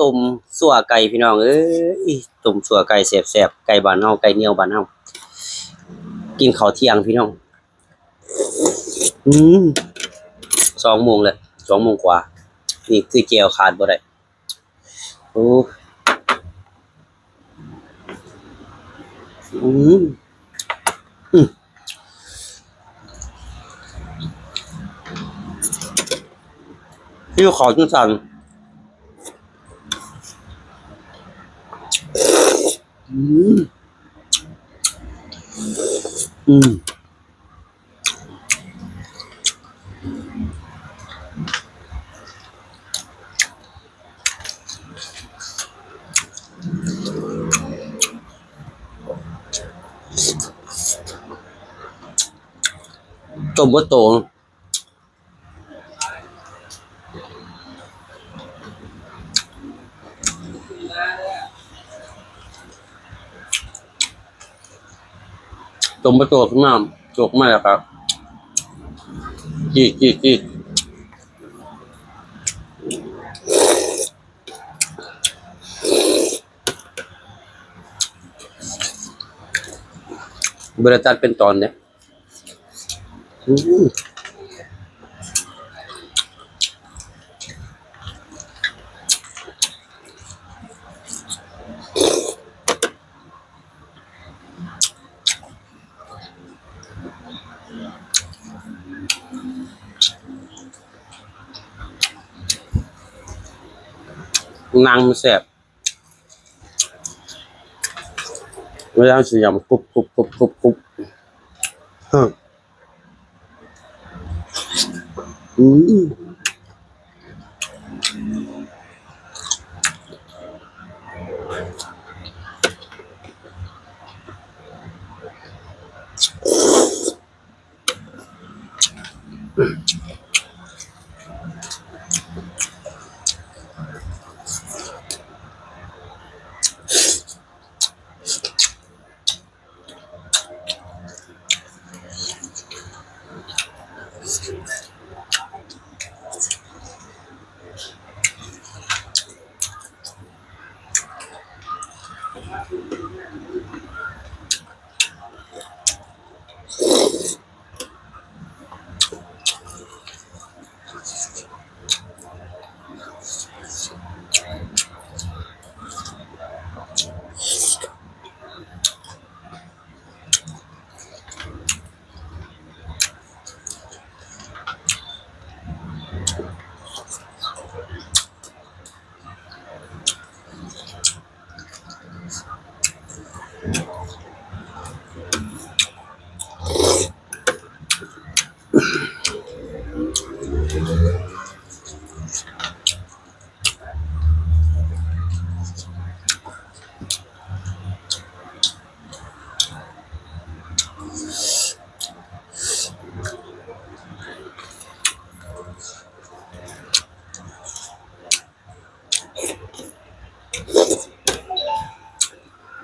ຕົ້ມຊົ່ວໄກ່ພີ່ນ້ອງເອີຍ ຕົ້ມຊົ່ວໄກ່ແຊບໆ ໄກ່ບ້ານເຮົາ ໄກ່ໜຽວບ້ານເຮົາ ກິນເຂົ້າທ່ຽງພີ່ນ້ອງ. ອືມ ສອງໂມງແລ້ວ ສອງໂມງກວ່າ ນີ້ຄືແຈ່ວຂາດບໍ່ໄດ້. ໂອ້ ອືມ ອືມ ຫິວເຂົ້າຈັ່ງຊັ້ນ ອືມ ອືມ. ຕົ້ມເບິດໂຕ. ຕົ້ມປາໂຕຂຶ້ນມາ ຈົກມາແລ້ວກໍຈີກໆໆ ບໍ່ໄດ້ຕັດເປັນຕອນເດ້. ອືມ ໜັງມັນແຊບ. ເວລາເຮົາຊິຫຍຳ ກຸບໆໆໆ ອືມ.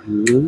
ອືມ.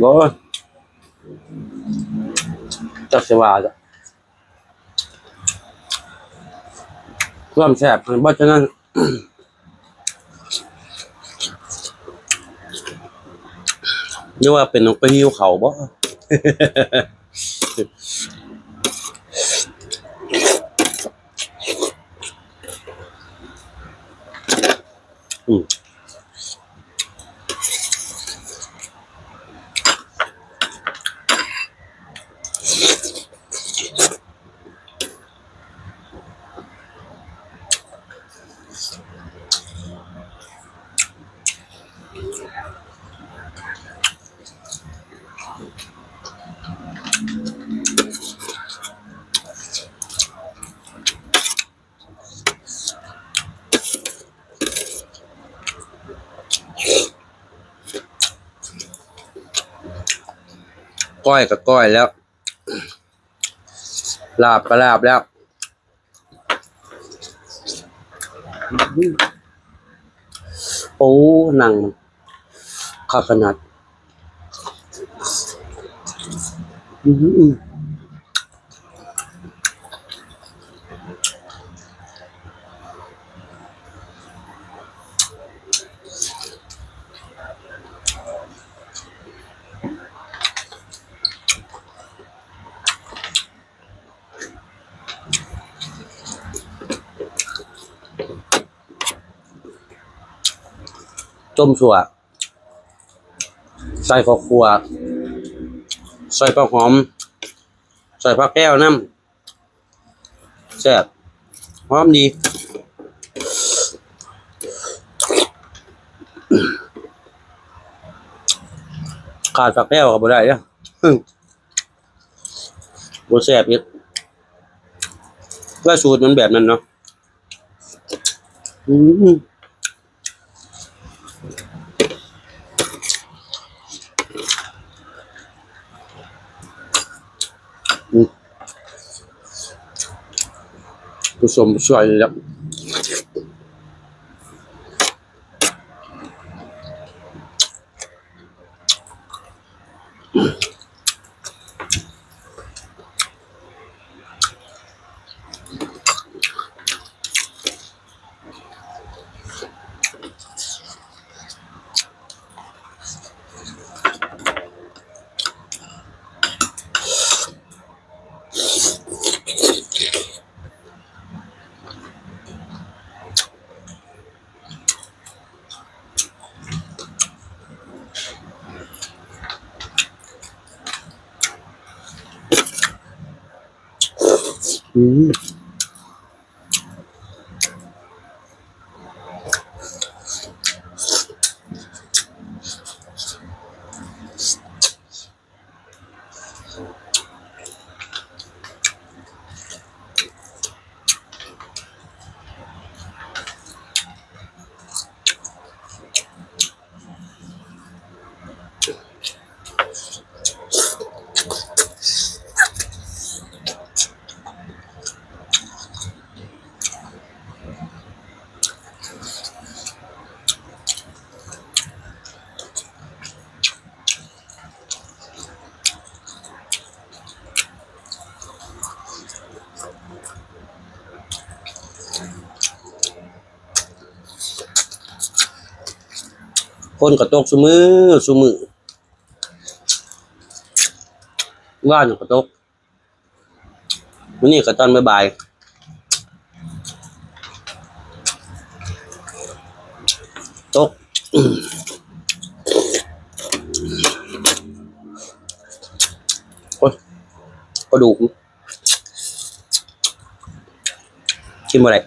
ໂອ້ຍ ຈັກຊິວ່າລະ ຄວາມແຊບຫັ້ນບໍ່ ຈະນັ້ນ ຫຼືວ່າເປັນນົກໄປຫິວເຂົ້າບໍ່? ອືມ. ອືມ ກ້ອຍກໍກ້ອຍແລ້ວ ລາບກໍລາບແລ້ວ. ໂອ້ ໜັງມັນຄັກຂະໜາດ. ຕົ້ມຊົ່ວ ໃສ່ເຂົ້າຂົ້ວ ໃສ່ຜັກຫອມ ໃສ່ຜັກແພ້ວນຳ ແຊບ ຫອມດີ. ຂາດຜັກແພ້ວກໍບໍ່ໄດ້ເດີ້. ບໍ່ແຊບອີກ ແຕ່ສູດມັນແບບນັ້ນເນາະ. ອືມ ອືມ ຜູ້ຊົມຊ່ວຍແລ້ວ. ອືມ. ຝົນກໍຕົກຊຸມື້ ຊຸມື້ ວານກໍຕົກ ມື້ນີ້ກໍຕອນບ່າຍໆ ຕົກ ໂອ້ຍ ກະດູກ ກິນບໍ່ໄດ້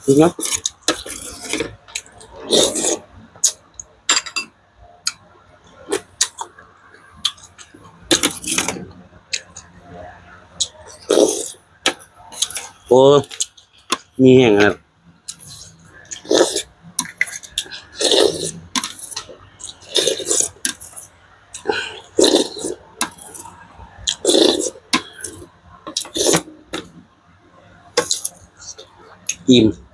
ກິນເນາະ. ໂອ້ ມີແຮງຂະໜາດ. ອີ່ມ.